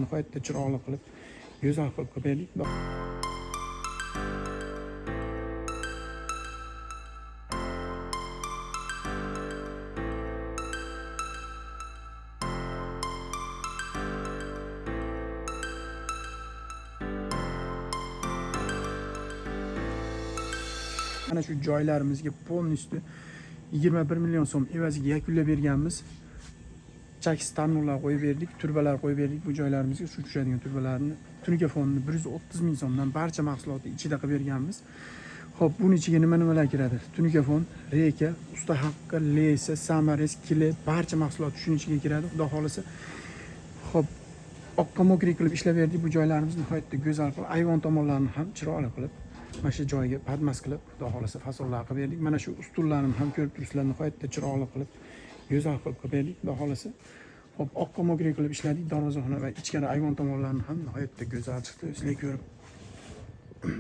Nihoyatda chiroyli qilib, go'zal qilib qilib berdik. Mana shu joylarimizga полностью 21 million so'm evaziga yakunlab berganmiz. Chaks tarnurlar qo'yib berdik, turbalar qo'yib berdik bu joylarimizga, suv tushadigan turbalarni, tunuka fondini 130 ming so'mdan barcha mahsulotni ichida qilib berganmiz. Xo'p, buni ichiga nima nimalar kiradi? Tunuka fond, reka, usta haqqi, lesa, samares, kile, barcha mahsulot shuning ichiga kiradi, xudo xohlasa. Xo'p, oqqa mokri qilib ishlab berdik bu joylarimizni nihoyatda go'zal qilib, ayvon tomonlarini ham chiroyli qilib, mana shu joyga padmas qilib, xudo xohlasa fasonlar qilib berdik. Mana shu ustullarni ham ko'rib turibsizlar, nihoyatda chiroyli qilib, go'zal qilib qilib berdik, xudo xohlasa. Xo'p, oqqa mokri qilib ishladik darvozaxona va ichkari ayvon tomonlarini ham nihoyatda go'zal chiqdi. Sizlar ko'rib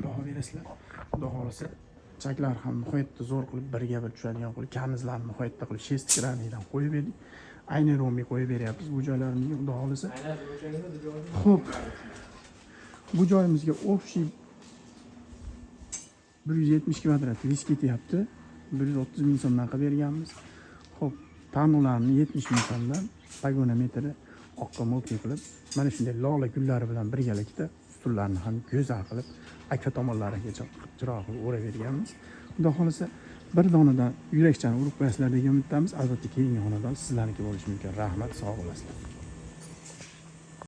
baho berasizlar. Xudo xohlasa chaklar ham nihoyatda zo'r qilib birga bir tushadigan qilib, karnizlarni nihoyatda qilib shestkraniydan qo'yib berdik. Ayni romiy qo'yib beryapmiz bu joylarimizga, xudo xohlasa. Xo'p, bu joyimizga общий 170 kvadrat lis ketyapti. 130 ming so'mdan qilib berganmiz. Xo'p, tarnolarni 70 ming so'mdan pogona metri oqqa mokri qilib, mana shunday lola gullari bilan birgalikda stullarni ham go'zal qilib, akfa tomonlarigacha chiroyli qilib o'rab berganmiz. Xudo xohlasa bir donadan yurakchani urib qo'yasizlar degan umiddamiz. Albatta keyingi xonadon sizlarniki bo'lishi mumkin. Rahmat, sog' bo'lasizlar.